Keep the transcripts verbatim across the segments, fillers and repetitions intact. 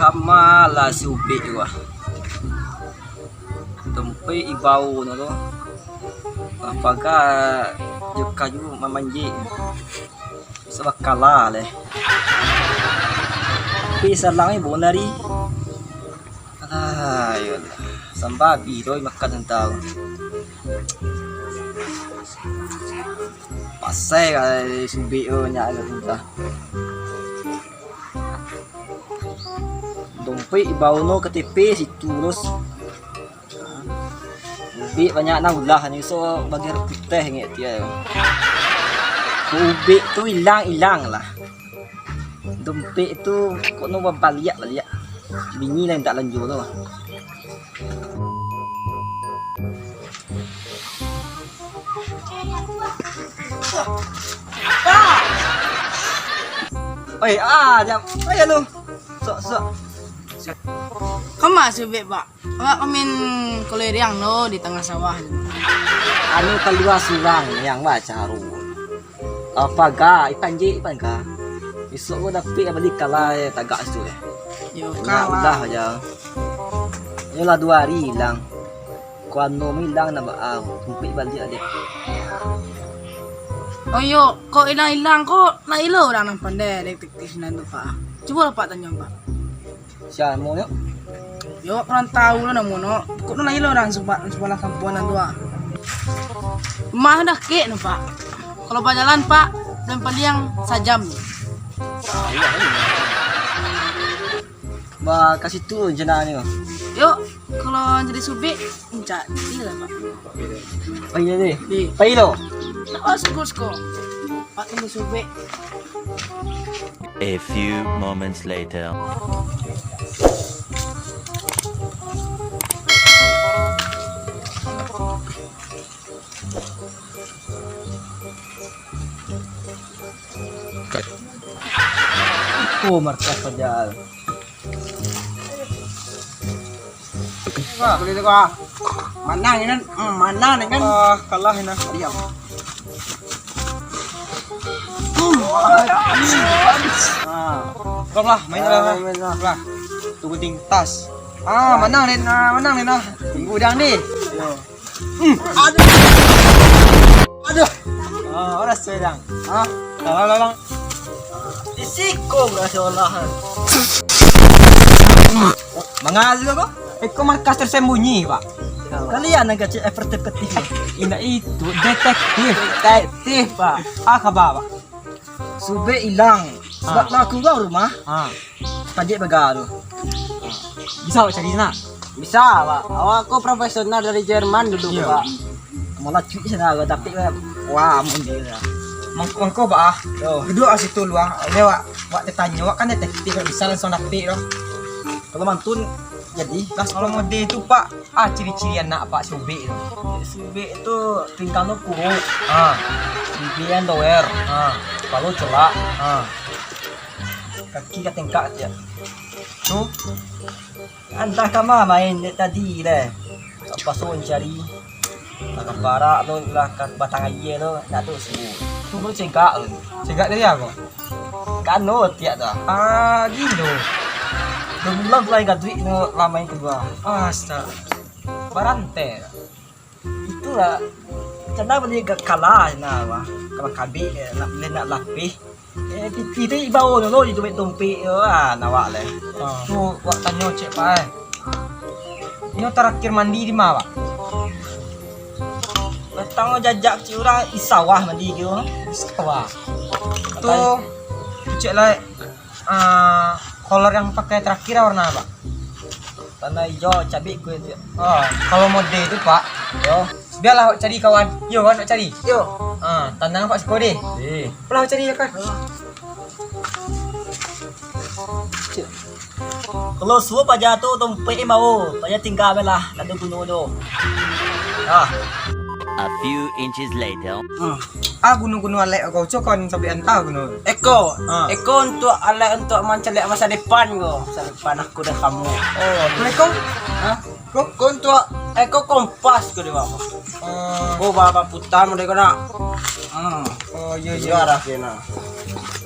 Amalah si Ubek tu ah. Dompet ibao no tu. Paga jo kaju mamanjek. Sabakala leh. Tapi salang ni bon lari. Alah, yo lah. Sambabi tu makan entah. Pasai ka si Ubek tu nyak tu entah. Dompet ibao no K T P situ terus. Ubek banyak nan ulah ni, so bagi putih ngek dia. Ubek tu ilang-ilang lah. Dompet tu kok no baliak-baliak. Bini lah mintak lanjo tu. Oi, ah, jam. Ayo lu. Sok, sok. Kama si Ubek, Pak? Awak main koleriang lo di tangah sawah. Anu kalua surang yang bacaru. Apa ga? Ipan je, ipan ga. Besok ko dapik bali kalah tagak situ deh. Yo, kalah. Udah aja. Yolah dua hari ilang. Kuano ilang nambah ah, tumpik baliak deh. Oh yo, kok ilang-ilang kok nak ilo urang nan pandai detektif nan tu, Pak. Cubo lah Pak tanyo, Pak. Sia namo nyo? Yo, kurang tahu lah namo no. Pokok no lah ilo urang suba-, subalah kampuang nan tu ah. Rumah dah kek no, Pak. Kalau bajalan, Pak, dan paliang sajam. Ba, ka situ rencana ni. Yo, kalau jadi si Ubek, encak. Iyo lah, Pak. Pai deh. Di. Pai lo. Nak masuk ko siko. Pak tunggu si Ubek. A few moments later. Oh, markas saja. Wah, boleh tu, wah. Manang ni kan? Hmm, manang ni kan? Ah, kalah ni nah. Diam. Hmm. Ah. Kau lah, main lah. Main lah. Lah. Tu gunting tas. Ah, manang ni nah, manang ni nah. Tunggu dang ni. Yo. Hmm. Aduh. Aduh. Ah, orang sedang. Ah, kalah lah, Bang. Di siko berhasil olahan. Mangalu apa? Iko markas tersembunyi, Pak. Kalian yang kecil efektif. Indak itu, detektif. Detektif, Pak. Ah, kabar, Pak? Si Ubek ilang. Sebab Ah. nak keluar rumah. Ah. Pajak baga tu. Bisa awak cari sana? Bisa, Pak. Awak ko profesional dari Jerman dulu, Iyo. Pak. Malah cuit sana, tapi, wah, amun dia. Mangko, mangko, Pak, ah. Yo. Duduk ah situ lu, ah. Dia, Pak, Pak, dia tanya, Pak, kan detektif, bisa langsung dapik, loh. Kalau mantun, jadi. Lah, kalau mode tu, Pak, ah, ciri-ciri anak Pak si Ubek tu. Si Ubek tu tingkah no kuruk. Ha. Bibia doer. Ha. Kepalo celak. Ha. Kaki ka tengkak je. Tu. Antah kama main dek tadi deh. Ka paso cari. Lah ka parak tu, lah ka batang aia tu, nak tu subuh. Tu baru cegak tu. Cegak dari apa? Kano tiak tu. Ah, gilo. Dua bulan tu lah gaduik tu lah main kedua. Astaga. Barantai. Itulah. Canda bali ga-, kalah nah, wah. Kalah kabik, nak, nak lapih. Eh, pitih tu ibao dulu di dompet-dompet tu, ah, nawak leh. Ah. Tu, wak tanyo cek, Pak, eh. Inyo tarakhir mandi di ma, Pak? Patang jajak cik urang di sawah mandi tu. Di sawah. Tu, tu cek lah, ah, kolor yang pakai terakhir warna apa? Tanah hijau, cabai kuning tu. Ah, kalau mode tu, Pak. Yo. Biarlah awak cari kawan. Yo, awak nak cari. Yo. Ah, tanang Pak siko deh. Eh. Apalah awak cari ya kan? Kalau suruh paja tu dompet eh bawa, paja tinggal lah, tak ada guna tu. Ah. A few inches later. Ah, guno-guno alek kau, cokon sampai antah guno. Eko, Ah. eko untuk alek untuk mancaliak masa depan ko. Masa depan aku dan kamu. Oh, apa eko? Hah? Ko, ko untuk eko kompas ko dia bawa. Oh. Ko bawa putar model ko nak. Hmm. Oh, iya, Iya, iya. Arah kena.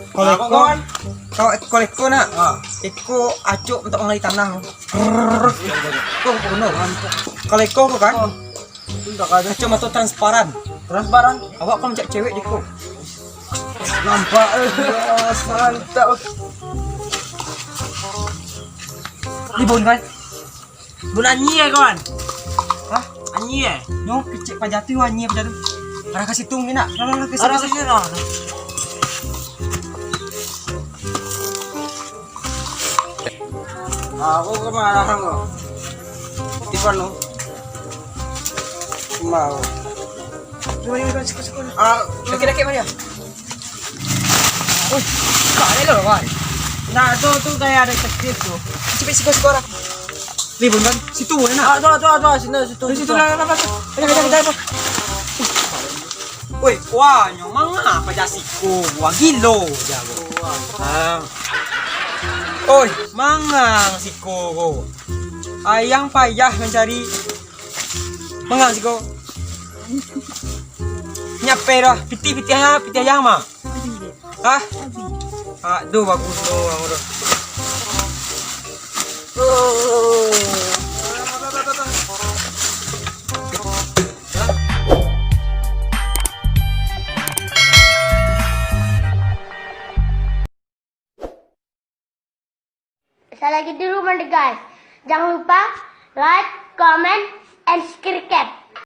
Kalau Nah, ko, kawan. Kalau iko-iko nak, ah, iko acok untuk manggali tanah. Ko, ko, no. Kalau iko ko kan, oh, itu tak ada. Kacamata transparan. Transparan? Awak kalau mencari cewek di ko. Nampak, eh, mantap. Ni bon kan? Bon anyia, kawan. Hah? Anyia. Nyo kecek paja tu, anyia paja tu. Arah ka situ mungkin nak. Lah, lah, lah, ka situ. Arah ka situ, lah. Aku kemarahan kok. Tipan lo. Mau. Mari, mari, siko, siko. Ah, laki-laki mari ya. Woi, tak ada lo, kawan. Nah, tu, tu kayak ada sakit tu. Siko, siko, siko lah. Ni, bukan? Situ, enak. Ah, tu, tu, tu, sini, situ, situ, situ. Lah, lah, lah, lah. Ayo, ayo, ayo, ayo. Woi, wah, nyo manga paja siko, wah, gilo, jago. Ah. Oi, mangang siko ko. Ayang payah mancari. Mangang siko. Nyape dah, pitih-pitih ayang, pitih ayang mah. Hah? Aduh, bagus tu, bagus tu. Salagi dulu mande, guys. Jangan lupa like, comment, and subscribe.